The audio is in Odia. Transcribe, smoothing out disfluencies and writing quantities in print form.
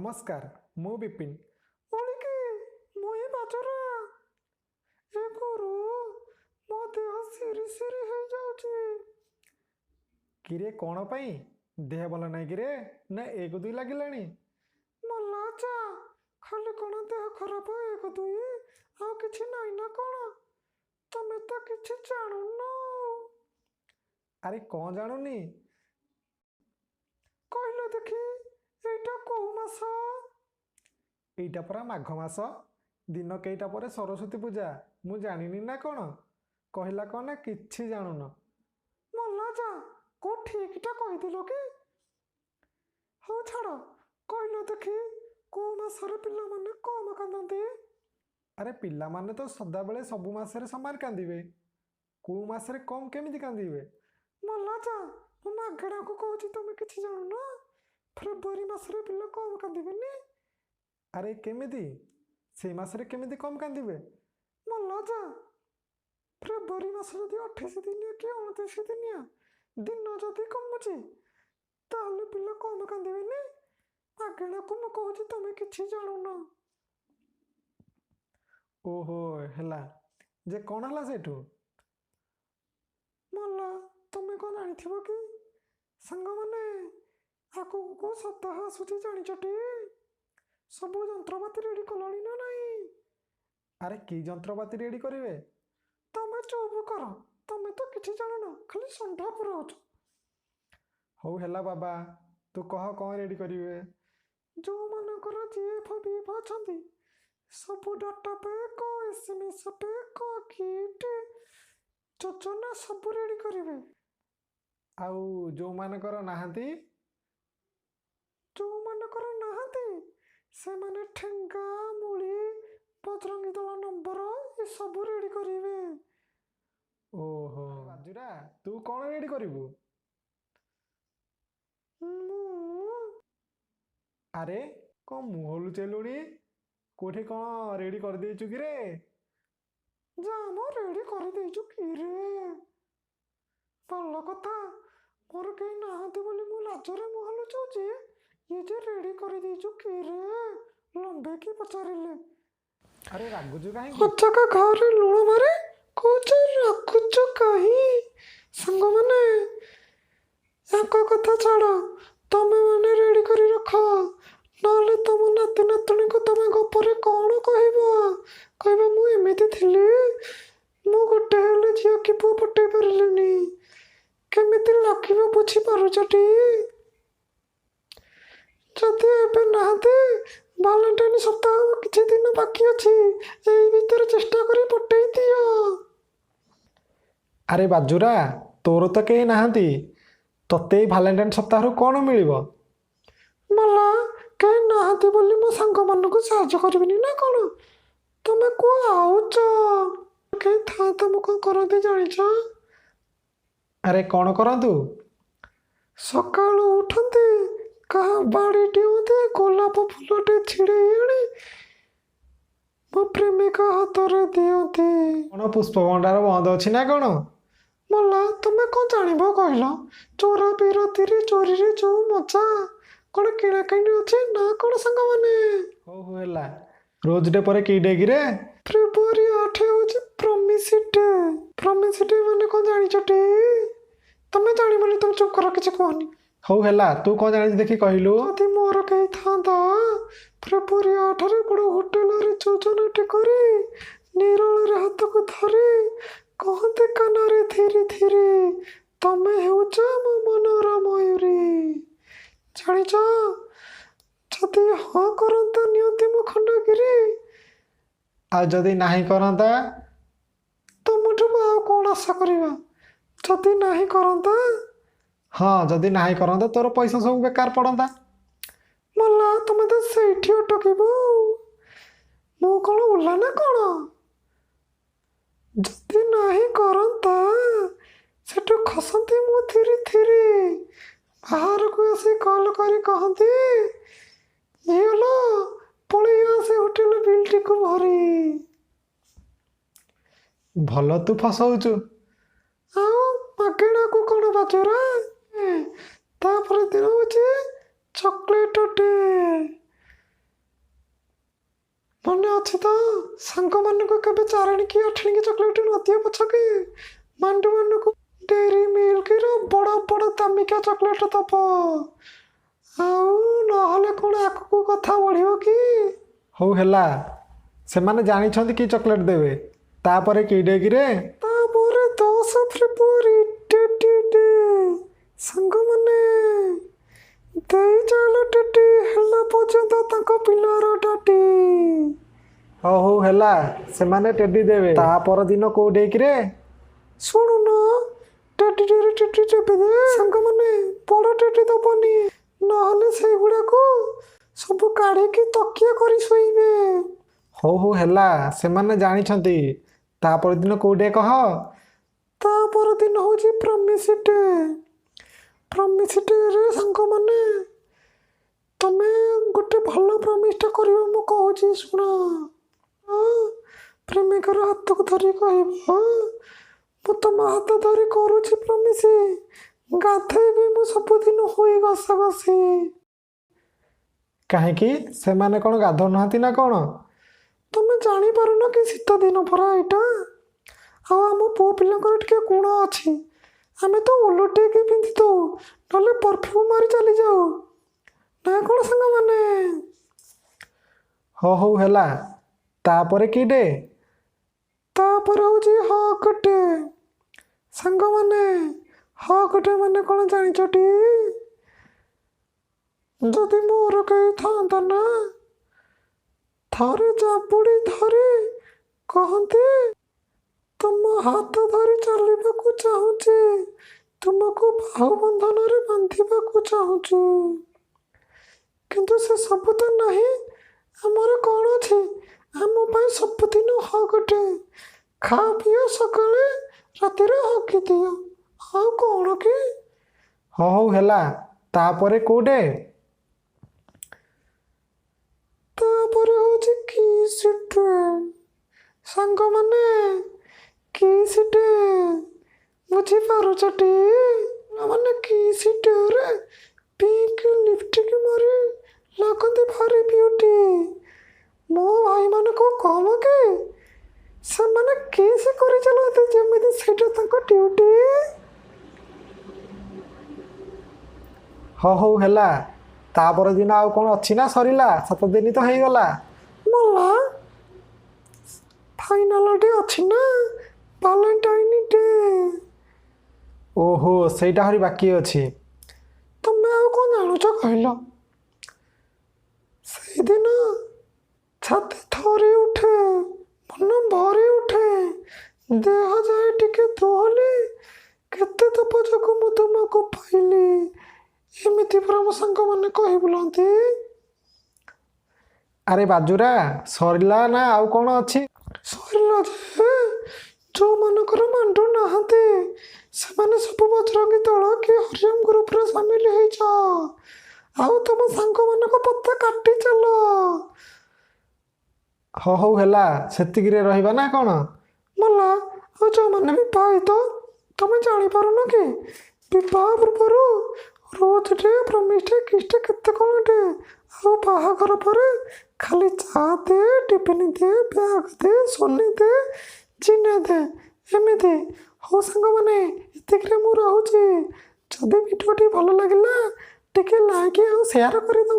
ନମସ୍କାର, ମୁଁ ବିପିନ। ଓଳିକି ମୁଇଁ ବାଜରା। ଏ ଗୁରୁ, ମୋ ଦେହ ସିରି ସିରି ହେଇଯାଉଛି। କିରେ, କ'ଣ ପାଇଁ? ଦେହ ଭଲ ନାହିଁ କିରେ, ନା 1 2 ଲାଗିଲାଣି? ମଲା ଯା, ଖାଲି କ'ଣ ଦେହ ଖରାପ 1 2, ଆଉ କିଛି ନାହିଁ ନା କ'ଣ? ତମେ ତ କିଛି ଜାଣୁନ। ଆରେ, କ'ଣ ଜାଣୁନି କହିଲ ଦେଖି? ଏଇଟା କୋଉ ମାସ? ଏଇଟା ପରା ମାଘ ମାସ। ଦିନ କେଇଟା ପରେ ସରସ୍ୱତୀ ପୂଜା, ମୁଁ ଜାଣିନି ନା କ'ଣ? କହିଲା କ'ଣ ନା କିଛି ଜାଣୁନ। ମଲା ଯା, କୋଉ ଠିକଟା କହିଥିଲ କି? ହଉ ଛାଡ଼, କହିଲ ଦେଖି, କୋଉ ମାସରେ ପିଲାମାନେ କମ କାନ୍ଦନ୍ତି? ଆରେ, ପିଲାମାନେ ତ ସଦାବେଳେ ସବୁ ମାସରେ ସମାନ କାନ୍ଦିବେ, କୋଉ ମାସରେ କମ୍ କେମିତି କାନ୍ଦିବେ? ମଲା ଯା, ମୁଁ ମାଗଣାକୁ କହୁଛି, ତମେ କିଛି ଜାଣୁନ। ଫେବୃଆରୀ ମାସରେ ପିଲା କମ୍ କାନ୍ଦିବେନି? ଆରେ, କେମିତି? ସେଇ ମାସରେ କେମିତି କମ୍ କାନ୍ଦିବେ? ମଲା ଯା, ଫେବୃଆରୀ ମାସ ଯଦି 28 ଦିନିଆ କି 29 ଦିନିଆ, ଦିନ ଯଦି କମୁଛି, ତାହେଲେ ପିଲା କମ୍ କାନ୍ଦିବେନି? ମାଗଣାକୁ ମୁଁ କହୁଛି, ତମେ କିଛି ଜାଣୁନ। ଓହୋ, ହେଲା ଯେ, କ'ଣ ହେଲା ସେଇଠୁ? ମଲା, ତମେ କ'ଣ ଜାଣିଥିବ କି? ସାଙ୍ଗମାନେ, ଆଗକୁ କୋଉ ସପ୍ତାହ ଆସୁଛି ଜାଣିଛଟି? ସବୁ ଯନ୍ତ୍ରପାତି ରେଡ଼ି କଲଣି ନା ନାହିଁ? ଆରେ, କି ଯନ୍ତ୍ରପାତି ରେଡ଼ି କରିବେ? ତମେ ଚୁପ୍ କର, ତମେ ତ କିଛି ଜାଣୁନ, ଖାଲି ଷଣ୍ଢ ପୁରଉଛ। ହଉ ହେଲା ବାବା, ତୁ କହ କ'ଣ ରେଡ଼ି କରିବେ? ଯେଉଁମାନଙ୍କର ଜିଏଫ୍ ବିଏଫ୍ ଅଛନ୍ତି, ସବୁ data pack, SMS pack, gift ଯୋଜନା ସବୁ ରେଡ଼ି କରିବେ। ଆଉ ଯେଉଁମାନଙ୍କର ନାହାନ୍ତି? ଯେଉଁମାନଙ୍କର ନାହାନ୍ତି, ସେମାନେ ଠେଙ୍ଗା, ମୁଳି, ବଜରଙ୍ଗୀ ଦଳ ନମ୍ବର ଏସବୁ ରେଡ଼ି କରିବେ। ଓହୋ, ବାଜୁରା, ତୁ କ'ଣ ରେଡ଼ି କରିବୁ? ମୁଁ? ଆରେ, କ'ଣ ମୁହଁ ଲୁଚେଇଲୁଣି? କୋଉଠି କ'ଣ ରେଡ଼ି କରିଦେଇଛୁ କିରେ? ଯା ମ, ରେଡ଼ି କରିଦେଇଛୁ କିରେ? ଭଲ କଥା, ମୋର କେହି ନାହାନ୍ତି ବୋଲି ମୁଁ ଲାଜରେ ମୁହଁ ଲୁଚଉଛି, ଇଏ ଯେ ରେଡ଼ି କରିଦେଇଛୁ କିରେ ଲମ୍ବେଇକି ପଚାରିଲେ। ଆରେ, ରାଗୁଛୁ କାହିଁକି? ଅଚକା ଘରେ ଲୁଣ ମାରି କହୁଛ ରାଗୁଛୁ କାହିଁ? ସାଙ୍ଗମାନେ, ୟାଙ୍କ କଥା ଛାଡ଼, ତମେ ମାନେ ରେଡ଼ି କରି ରଖ, ନହେଲେ ତମ ନାତି ନାତୁଣୀଙ୍କୁ ତମେ ଗପରେ କ'ଣ କହିବ? କହିବ ମୁଁ ଏମିତି ଥିଲି, ମୁଁ ଗୋଟେ ହେଲେ ଝିଅ କି ପୁଅ ପଟେଇ ପାରିଲିନି। କେମିତି ଲାଗିବ ବୁଝିପାରୁଛଟି? ଯଦି ଏବେ ନାହାନ୍ତି, ଭାଲେଣ୍ଟାଇନ୍ ସପ୍ତାହ କିଛି ଦିନ ବାକି ଅଛି, ଏଇ ଭିତରେ ଚେଷ୍ଟା କରି ପଟେଇ ଦିଅ। ଆରେ ବାଜୁରା, ତୋର ତ କେହି ନାହାନ୍ତି, ତତେ ଏଇ ଭାଲେଣ୍ଟାଇନ୍ ସପ୍ତାହରୁ କ'ଣ ମିଳିବ? ମଲା, କେହି ନାହାନ୍ତି ବୋଲି ମୋ ସାଙ୍ଗମାନଙ୍କୁ ସାହାଯ୍ୟ କରିବିନି ନା କ'ଣ? ତମେ କୁହ ଆଉଛ, କେହି ଥାନ୍ତା ମୁଁ କ'ଣ କରନ୍ତି ଜାଣିଛ? ଆରେ, କ'ଣ କରନ୍ତୁ? ସକାଳୁ ଉଠନ୍ତି, କାହା ବାଡ଼ି ଡିଅନ୍ତି, ଗୋଲାପ ଫୁଲଟେ ଛିଡ଼େଇ ଆଣି ମୋ ପ୍ରେମିକା ହାତରେ ଦିଅନ୍ତି। କ'ଣ ପୁଷ୍ପ ଭଣ୍ଡାର ବନ୍ଦ ଅଛି ନା କ'ଣ? ମଲା, ତମେ କ'ଣ ଜାଣିବ କହିଲ? ଚୋରା ବିରତିରେ ଚୋରିରେ ଯୋଉ ମଜା, କ'ଣ କିଣାକିଣି ଅଛି ନା କ'ଣ ସାଙ୍ଗମାନେ? ହଉ ହଉ ହେଲା। ରୋଜ୍ ଡେ ପରେ କି ଡେ କିରେ? ଫେବୃଆରୀ 8 ହେଉଛି ପ୍ରମିସ୍ ଡେ। ପ୍ରମିସ୍ ଡେ ମାନେ କ'ଣ ଜାଣିଛଟି? ତମେ ଜାଣିବନି, ତମେ ଚୁପ୍ କର, କିଛି କୁହନି। ହଉ ହେଲା, ତୁ କ'ଣ ଜାଣିଛୁ ଦେଖି କହିଲୁ। ଯଦି ମୋର କେହି ଥାନ୍ତା, ଫେବୃଆରୀ 8ରେ ବଡ଼ ହୋଟେଲରେ ଯୋଜନାଟି କରି ନିରଳରେ ହାତକୁ ଧରି କହନ୍ତି କାନରେ ଧୀରେ ଧୀରେ, ତମେ ହେଉଛ ମୋ ମନର ମୟୂରୀ। ଜାଣିଛ, ଯଦି ହଁ କରନ୍ତା, ନିଅନ୍ତି ମୋ ଖଣ୍ଡଗିରି। ଆଉ ଯଦି ନାହିଁ କରନ୍ତା? ତମଠୁ ଆଉ କ'ଣ ଆଶା କରିବା? ଯଦି ନାହିଁ କରନ୍ତା? ହଁ, ଯଦି ନାହିଁ କରନ୍ତା, ତୋର ପଇସା ସବୁ ବେକାର ପଡ଼ନ୍ତା। ମଲା, ତମେ ତ ସେଇଠି ଅଟକିବ ଆଉ। ମୁଁ କ'ଣ ଓଲା ନା କ'ଣ? ଯଦି ନାହିଁ କରନ୍ତା, ସେଠୁ ଖସନ୍ତି ମୁଁ ଧୀରେ ଧୀରେ, ବାହାରକୁ ଆସି କଲ୍ କରି କହନ୍ତି, ଝିଅଲୋ, ପଳେଇ ଆସେ ହୋଟେଲ ବିଲ୍ଟିକୁ ଭରି। ଭଲ ତୁ ଫସଉଛୁ। ଆଉ ମାଗଣାକୁ କ'ଣ ବାଜୁରା? ତାପରେ ଦିନ ହେଉଛି ଚକୋଲେଟ୍ ଡେ। ମନେ ଅଛି ତ, ସାଙ୍ଗମାନଙ୍କୁ କେବେ ଚାରିଣିକି ଆଠଣିକି ଚକୋଲେଟ୍ ନଦିଅ ପଛକେ, ମାଣ୍ଡୁମାନଙ୍କୁ ଡେରି ମିଲ୍କର ବଡ଼ ବଡ଼ ଦାମିକିଆ ଚକୋଲେଟ୍ ଦବ। ଆଉ ନହେଲେ କ'ଣ ଆଗକୁ କଥା ବଢ଼ିବ କି? ହଉ ହେଲା, ସେମାନେ ଜାଣିଛନ୍ତି କି ଚକୋଲେଟ୍ ଦେବେ। ତାପରେ କି ଡେ କିରେ? ତାପରେ 10 ଫେବୃଆରୀ, ଟେଡି ଡେ। ସାଙ୍ଗମାନେ, ଦେଇ ଚାଲ ଟେଡି ହେଲା ପର୍ଯ୍ୟନ୍ତ ତାଙ୍କ ପିଲାର ଡାଡି। ହଉ ହଉ ହେଲା, ସେମାନେ ଟେଡି ଦେବେ। ତା ପରଦିନ କୋଉ ଡେ କିରେ? ଶୁଣୁନ, ଟେଡି ଡେରେ ଟେଡି ଦେବେ ଯେ ସାଙ୍ଗମାନେ, ବଡ଼ ଟେଡି ଦବନି, ନହେଲେ ସେଇଗୁଡ଼ାକୁ ସବୁ କାଢ଼ିକି ତକିଆ କରି ଶୋଇବେ। ହଉ ହଉ ହେଲା, ସେମାନେ ଜାଣିଛନ୍ତି। ତା ପରଦିନ କୋଉ ଡେ କହ? ତା ପରଦିନ ହେଉଛି ପ୍ରମିସ୍ ଡେ। ପ୍ରମିସ୍ ଡେରେ ସାଙ୍ଗମାନେ, ତମେ ଗୋଟେ ଭଲ ପ୍ରମିସଟା କରିବ, ମୁଁ କହୁଛି ଶୁଣ। ହଁ, ପ୍ରେମିକର ହାତକୁ ଧରି କହିବ, ମୁଁ ତମ ହାତ ଧରି କରୁଛି ପ୍ରମିସ୍, ଗାଧେଇବି ମୁଁ ସବୁଦିନ ହୋଇ ଘଷା ଘଷି। କାହିଁକି, ସେମାନେ କ'ଣ ଗାଧଉନାହାନ୍ତି ନା କ'ଣ? ତମେ ଜାଣିପାରୁନ କି, ଶୀତ ଦିନ ପରା ଏଇଟା। ଆଉ ଆମ ପୁଅ ପିଲାଙ୍କର ଟିକେ ଗୁଣ ଅଛି, ଆମେ ତ ଓଲଟେଇକି ପିନ୍ଧି ଦଉ, ନହେଲେ ପରଫ୍ୟୁମ୍ ମାରି ଚାଲିଯାଉ ନା କ'ଣ ସାଙ୍ଗମାନେ? ହଉ ହଉ ହେଲା, ତାପରେ କି ଡେ? ତାପରେ ହେଉଛି ହଗ୍ ଡେ। ସାଙ୍ଗମାନେ, ହଗ୍ ଡେ ମାନେ କ'ଣ ଜାଣିଛଟି? ଯଦି ମୋର କେହି ଥାନ୍ତା ନା, ଥରେ ଜାବୁଡ଼ି ଧରି କହନ୍ତି, ତୁମ ହାତ ଧରି ଚାଲିବାକୁ ଚାହୁଁଛି, ତୁମକୁ ବାହୁବନ୍ଧନରେ ବାନ୍ଧିବାକୁ ଚାହୁଁଛି। କିନ୍ତୁ ସେ ସବୁ ତ ନାହିଁ, ଆମର କ'ଣ ଅଛି? ଆମ ପାଇଁ ସବୁଦିନ ହଗ୍ ଡେ। ଖା ପିଅ ସକାଳେ, ରାତିରେ ହଗି ଦିଅ, ଆଉ କ'ଣ କି? ହଉ ହଉ ହେଲା, ତାପରେ କୋଉ ଡେ? ତାପରେ ହେଉଛି କିସ୍ ଡେ। ସାଙ୍ଗମାନେ, କିସ୍ ଡେ ବୁଝିପାରୁଛଟି? ମାନେ କିସ୍ ଡେରେ ପିଙ୍କ ଲିପଷ୍ଟିକ୍ ମାରି ଲାଗନ୍ତି ଭାରି ବିୟୁଟି। ମୋ ଭାଇମାନଙ୍କୁ କମ କି? ସେମାନେ କିସ୍ କରି ଚାଲନ୍ତି ଯେମିତି ସେଇଟା ତାଙ୍କ ଡ୍ୟୁଟି। ହଉ ହଉ ହେଲା, ତା ପରଦିନ ଆଉ କ'ଣ ଅଛି ନା ସରିଲା? 7 ଦିନ ତ ହେଇଗଲା। ମଲା, ଫାଇନାଲ ଡେ ଅଛି ନା, ଭାଲେଣ୍ଟାଇନ୍ ଡେ। ଓହୋ, ସେଇଟା ଆହୁରି ବାକି ଅଛି। ତମେ ଆଉ କ'ଣ ଜାଣୁଛ କହିଲ? ସେଇଦିନ ଛାତି ଥରି ଉଠେ, ମନ ଭରି ଉଠେ, ଦେହ ଯାଏ ଟିକେ ଦୋହଲି, କେତେ ତପ ଯୋଗୁଁ ମୁଁ ତୁମକୁ ପାଇଲି, ଏମିତି ପରା ମୋ ସାଙ୍ଗମାନେ କହି ବୁଲନ୍ତି। ଆରେ ବାଜୁରା, ସରିଲା ନା ଆଉ କ'ଣ ଅଛି? ସରିଲା ଯେ, ଯେଉଁମାନଙ୍କର ମାଣ୍ଡୁ ନାହାନ୍ତି ସେମାନେ ସବୁ ବଜରଙ୍ଗୀ ଦଳ କି ହରିଓମ ଗ୍ରୁପରେ ସାମିଲ ହେଇଛ, ଆଉ ତମ ସାଙ୍ଗମାନଙ୍କ ପତ୍ତା କାଟି ଚାଲ। ହଉ ହଉ ହେଲା, ସେତିକିରେ ରହିବା ନା କ'ଣ? ମଲା, ଆଉ ଯେଉଁମାନେ ବିବାହିତ, ତମେ ଜାଣିପାରୁନ କି, ବିବାହ ପୂର୍ବରୁ rose day, promise day, kiss day, କେତେ କ'ଣ ଡେ, ଆଉ ବାହାଘର ପରେ ଖାଲି ଚା ଦେ, ଟିଫିନ୍ ଦେ, ବ୍ୟାଗ୍ ଦେ, ସୋନି ଦେ, ଜିନେ ଦେ, ଏମିତି। ହଉ ସାଙ୍ଗମାନେ, ଏତିକିରେ ମୁଁ ରହୁଛି। ଯଦି ଭିଡ଼ିଓଟି ଭଲ ଲାଗିଲା, ଟିକେ ଲାଇକ୍ ଆଉ ସେୟାର କରିଦେବ।